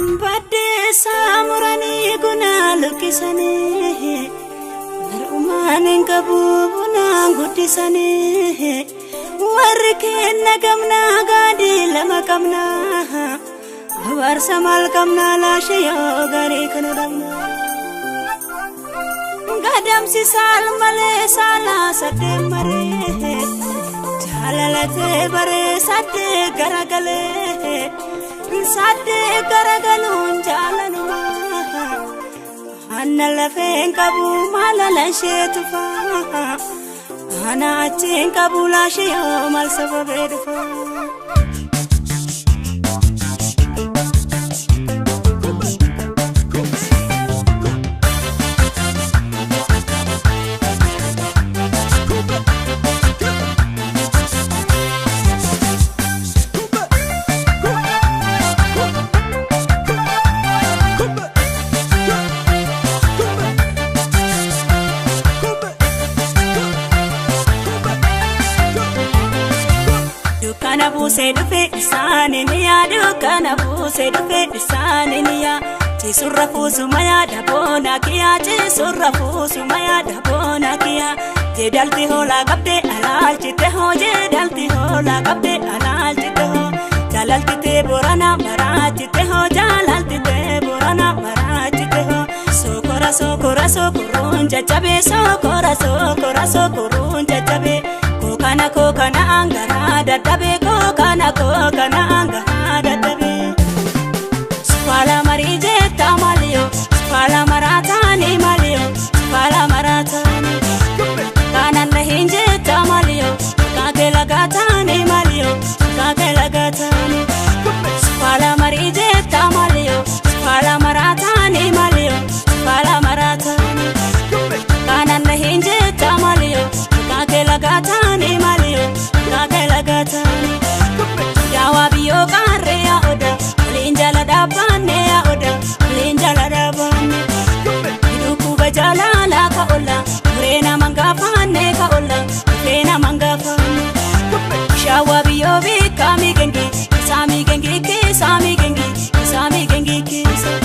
Baddeessaa muranii gunaa luqqisanii Mar'umaan hin qabu bunaan guddisanii Warri kenna gamnaa gaadii lama qabnaa Abaarsa maal qabnaa laashiyoo garii kana dhabnaa Gadamsi saal malee saalaa saddeen maree Jaalalatee baree saddee garagalee Saddee garagaluun jaalalumaa Anna lafeen qabu maalala ishee tufaa Ana achiin qabu laashiyoo maal sababee dhufaa. Dukkana buusee dhufe isaanii ni yaa dukkana buusee dhufe isaanii ni yaa ciisurra fuusuma yaada boona kiyyaa ciisurra fuusuma yaada boona kiyyaa jeedalti hoolaa qabde alaalchite hoo jeedalti hoolaa qabde alaalchite hoo jaalaltite boorana maraachite hoo jaalaltite boorana maraachite hoo sokora sokora sokoruun jajjabee sokora sokora sokoruun jajjabee. Kokana kokana angara dadhabe kokana kokana angara dadhabe. Sufaala marii jetta maliyo sufaala maraataani maliyo sufaala maraataani. Kanan lahin jetta maliyo kaake lagaataani maliyo kaake lagaataani. Sufaala marii jetta maliyo sufaala maraataani maliyo sufaala maraataani. Kanan lahin jetta maliyo. Kaake lagaataani maliyo kaake lagaataani. Yaawaa biyyoo qaarree yaa oda waliin jala dhaabbanne yaa oda waliin jala dhaabbanne. Dhukkuba jaalala ka olla duree namaan gaafanne ka olla duree namaan gaafanne. Shaawaa biyyoo beekamii gengee saamii gengee keessaamii gengee saamii gengee keessa.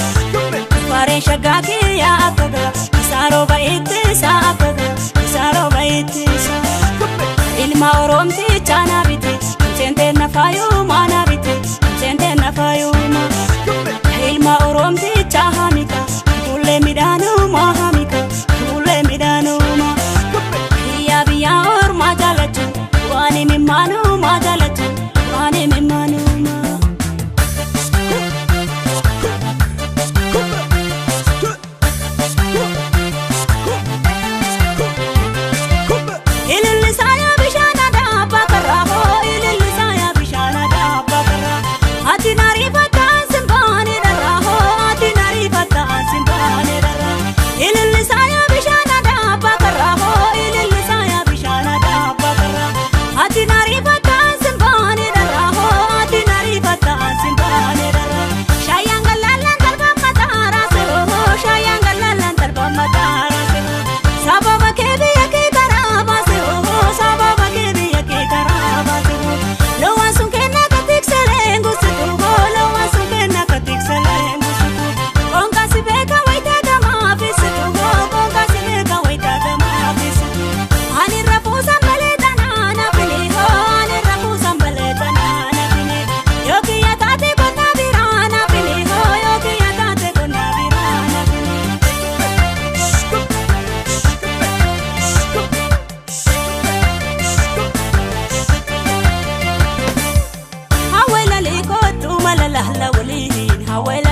Faareen shaggaa kiyyaa akkagaa isaa rooba ittisaa akkagaa isaa rooba ittisaa. Ilma Oromtichaa na bite seentee na faayumaa na bite seentee na faayumaa. Ilma Oromtichaa haamika fuullee midhaanumaa haamika fuullee midhaanumaa. Biyya biyya ormaa jaalatu waan himimaanumaa jaalatu waan himimaanumaa. Ilillisaa bishaan aadaa abbaa karraa hoo ilillisaa bishaan aadaa abbaa karraa ati nariifataan simbaane dharraa hoo ati nariifataan simbaane dharraa ilillisaa bishaan aadaa abbaa karraa hoo ilillisaa bishaan aadaa abbaa karraa ati nariifataan simbaane dharraa hoo ati nariifataan simbaane dharraa shaayaan galaalaan talbaa mataara sehoo shaayaan galaalaan talbaa mataara sehoo sababa kee biyya kee karaa baase hoo sababa kee biyya kee karaa baase hoo lowaan sun kenna ka tiksalee ngusitu hoo lowaan sun kenna ka tiksalee ngusitu konkaasi beeka wayitaa gamaa fisitu hoo konkaasi beeka wayitaa gamaa fisitu ani rafuusan malee tanaa na fini hoo ani rafuusan malee tanaa na fini yoo kiyya taate qonnaa biraa na fini hoo yoo kiyya taate qonnaa biraa na fini. Hawwela kootu malala waliin hawwela.